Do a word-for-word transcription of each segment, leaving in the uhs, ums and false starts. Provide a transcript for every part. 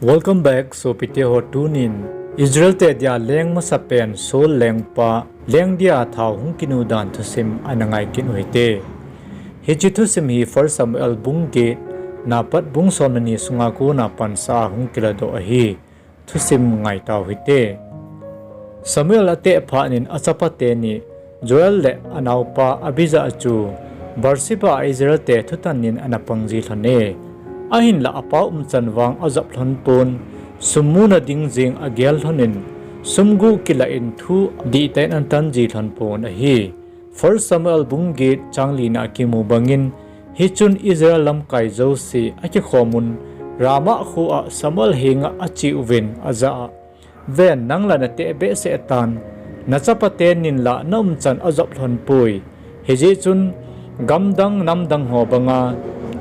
Welcome back, sopite ho. Tunin Israel te dia leng masapen Saul lengpa leng dia thao hung kinu dan thusim ana ngai kit u hite. Hiche thusim hi First Samuel bung get, napat bung somleni sunga kona pansa a hung kiladoh ahi. Thusim ngai tau hite. Samuel ateh phat in achapa teni Joel le anaopa Abijah chu Beersheba a Israel te thutan in ana pang ji lhon e. Ahinlah apa umchan vang ajop lhon pon, sum muna ding jeng agel lhon in, sum gu kilah in thu dihtah in ana tan ji lhon pon ahi. First Samuel bung get chang lina a kimu bangin, hichun Israel lamkai jouse akikhom un, Ramah kho a Samuel henga ache uvin ajah a, Ven, nang la nateh behseh tan, nachapa tenin la naumchan ajop lhon poi. Hijeh chun, gamdang namdang ho banga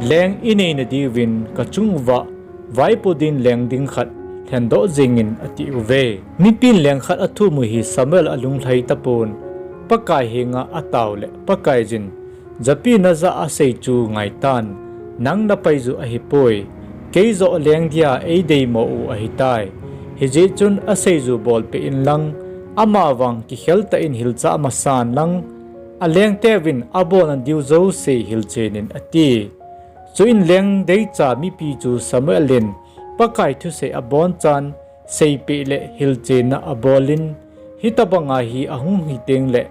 leng inei nadiuvin kachung uva vaipo din leng ding khat lhendoh jengin, ati uve. Mipin leng khat athum u hi Samuel alunglhai tapon, Pakai henga atao le Pakaiyin, Japi najah a asei chu ngaitan, nang napaiju ahipoi, keijoh leng dia eideimo u ahitai. Hijeh chun aseiju bolpeh inlang, amavang kikheltah in hilchah masan lang, alengteuvin abolna diu jouse hilchenin, ati. Chuin leng deicha mipi chu Samuel in Pakai thusei abonchan seipeh le hilchenna abolin, hitobanga hi ahung hitengle,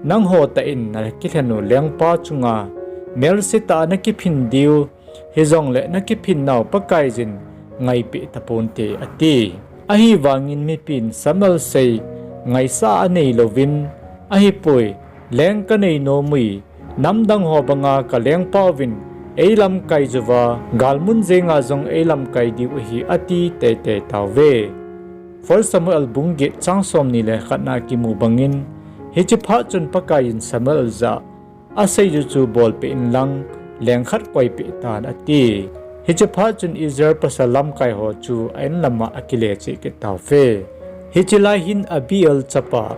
nangho tah in nakilhenu lengpa chunga melse tah a nakiphin diu, hijongle nakiphinnau Pakaiyin ngaipeh taponte, ati. Ahivangin mipin Samuel sei ngaisah a aneilouvin, ahipoi, leng kanei nom ui, namdang ho banga kalengpauvin eilamkai juva, galmun jenga jong eilamkai diu ahi, ati teitei tauve. First Samuel bung get chang somni le khatna a kimu bangin, hiche phat chun Pakaiyin Samuel jah a, aseiju chu bolpeh inlang, leng khat koipeh tan, ati. Hiche phat chun Israel pasal lamkai ho chu a-in lama akile cheh kit tauve. Hiche lai hin Abiel chapa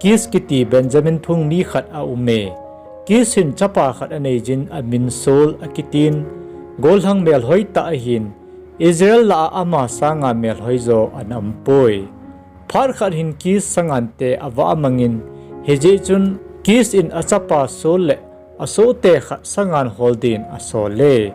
Kis kiti Benjamin phung mi khat aume. Kis hin chapa khat aneiyin amin Saul akitin, gollhang melhoi tah ahin, Israel lah a ama sanga melhoi jo ana umpoi. Phat khat hin Kis sangante avah mangin, hijeh chun Kis in achapa Saul le asohte khat sangan hol din asole.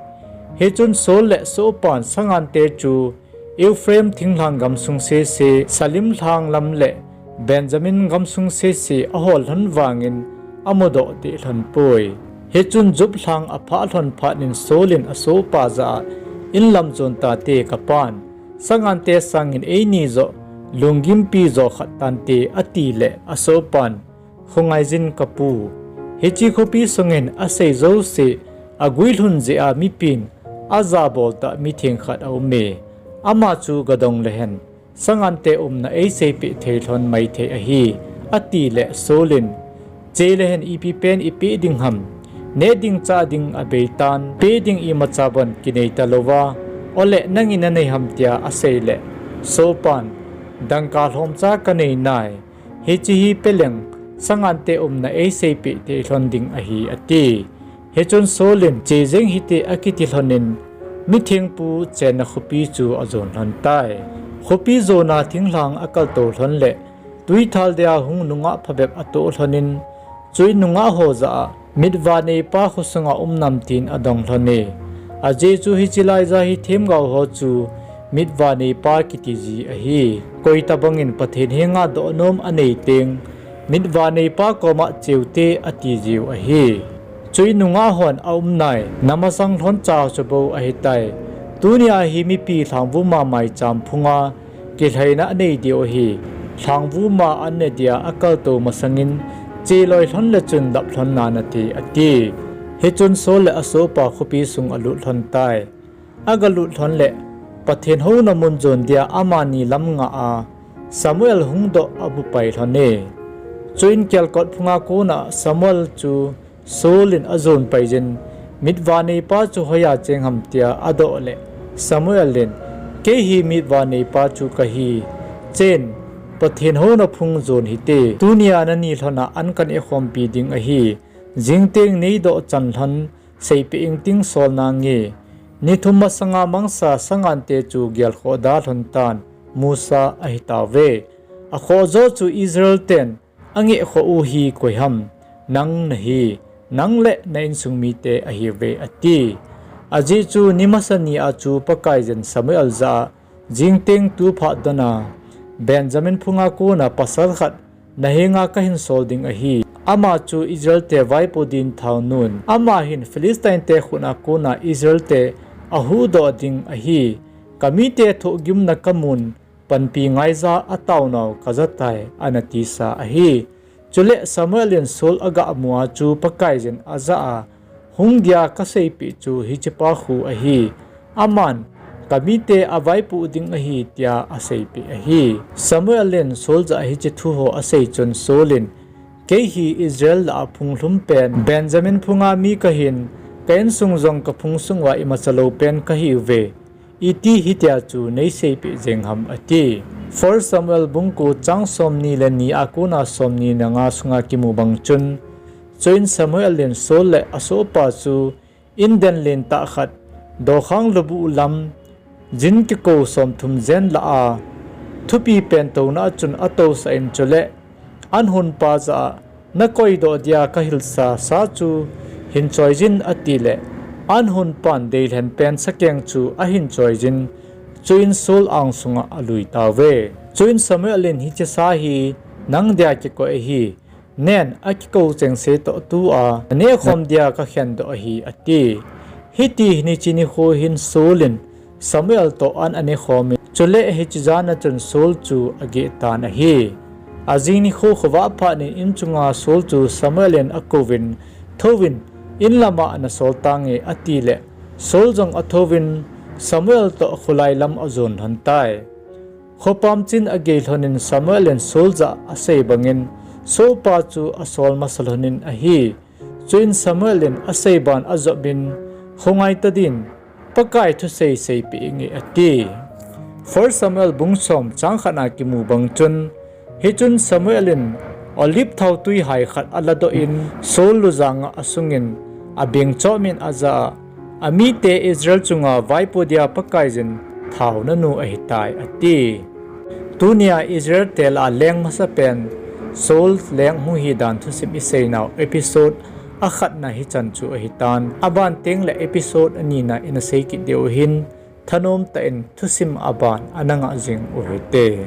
Hichun Saul le asohpan sangante chu Ephraim thinglhang gamsung sese, Salim lhang lam le Benjamin gamsung sese ahol lhon vangin amudoh deh lhonpoi. Hichun Jup lhang aphah lhon phatnin Saul in asohpa jah a, In lam jon tate kapan, sangante sangin eini joh lunggimpi jo khat tante, atile asohpan, Khongaiyin kapu, hiche khopi sungin asei jouse aguilhun jeh a mipin ajabol tah mitheng khat aume. Ama chu gadong lehen, sangante umna eiseipeh thei lhon maithei ahi, atile Saul in, Che lehen ipi pen ipeh ding ham, neh ding chah ding abeitan, peh ding imacha bon kinei talouva, ole nangin nanei ham, tia aseile, asohpan, Dangka lhomcha kanei nai, hiche hi peleng sangante umna eiseipeh thei lhon ding ahi, ati. Hichun Saul in, Che jeng hite, akiti lhonin, mithengpu chenna khopi chu ajon lhon tai. Khopi jona thinglhang akaltou lhon le, tuithal dia hung nungah phabep atoh lhonin, chuin nungah ho jah a, Mitva neipa khosunga um nam, tin adong lhone. Ajeh chu hiche laija hi themgao ho chu mitva neipa kitiji ahi. Koitobangin Pathen henga dohnom anei teng, mitva neipa koma cheute atijiu ahi. Chuin nungah hon aum nai, namasang lhon cha chu bou ahitai. Tunia hi mipi lhangvuma maicham phunga kilhaina anei diu ahi. Lhangvuma anne dia akaltou masangin, cheloi lhon le chun dap lhon nanate, ati. Hichun Saul le asohpa khopi sung alut lhon tai. Agalut lhon le, Pathen houna mun jon dia amani lam ngah a, Samuel hungdoh abupai lhone. Chuin kelkot phunga kona Samuel chu Saul in ajon paiyin, mitva neipa chu hoiya cheng ham, tia adoh le, Samuel in, Kei hi mitva neipa chu kahi, chen, Pathen houna phung jon hite, tunia nani lhona an kan ekhompi ding ahi, jingteng neidoh chan lhon seipeh ingting sol nange, Ni thum masanga mangsa sangante chu gelkhoh dalhon tan, musa ahitauve. Akhohjo chu Israel ten angeh khoh u hi koiham? Nang nahi, nang le na insung mite ahiuve, ati. Ajeh chu ni masa ni a chu Pakaiyin Samuel jah a, jingteng tu phat dona Benjamin phunga kona pasal khat nahenga kahin sol ding ahi. Ama chu Israel te vaipo din thao nun. Ama hin Philistine te khut a kona Israel te ahuhdoh ding ahi. Kamite thohgimna kamun, panpi ngaija ataonau kajatai, ana tisa ahi. Chule Samuel in Saul agahmu a chu Pakaiyin ajah a, hung dia kaseipeh chu hichepa khu ahi. Aman, kamite avaipoh ding ahi, tia aseipeh ahi. Samuel in Saul jah a hiche thuho asei chun Saul in, kei hi Israel lah a phunglhum pen Benjamin phunga mi kahin, ka insung jong kaphung sunguva imacha lou pen kahiuve. Iti hitia chu neiseipeh jeng ham, ati. First Samuel bung ko chang somni le ni a kona somni le nga sunga kimu bang chun, chuin Samuel in Saul le asohpa chu inden lentah khat, dokhang lubuh lam, jin kikou somthum jen lah a, thupi pen touna a chun atousah in chule, an honpa jah a, nakoidoh dia kahilsa sa chu hin choijin, atile, an honpan deilhen pen sakeng chu ahin choijin, chuin Saul angsunga alui tauve. Chuin Samuel in hiche sa hi nang dia kikoi ahi, nen akikou chengse toh tua nanehkhom dia kakhendoh ahi, ati. Hiti hin hiche nikho hin Saul in Samuel toh an anekhomin, chule hiche jana chun Saul chu agehtan ahi. Ajing nikho khovah phatnin inchunga Saul chu Samuel in akouvin, thouvin, inlama nasol tange, atile, Saul jong athouvin, Samuel toh kholai lam ajon lhon tai. Khopam chin agei lhonin Samuel in Saul jah a asei bangin, Saul pa chu asol masa lhonin ahi. Chuin Samuel in asei ban ajopin, khongai tadin, Pakai thusei seipeh inge, ati. First Samuel bung som chang khat a kimu bang chun, hichun Samuel in olive thao twi hai khat aladoh in, Saul lujanga asungin, abeng chomin ajah a, amite Israel chunga vaipo dia Pakaiyin thaonanu ahitai, ati. Tunia Israel te lah a leng masapen Saul leng hung hidan thusim iseinau episode akhatna hichan chu ahitan. Aban tengle episode anina ina sei kit diu ahin, thanom tah in thusim aban ana ngah jing uhite.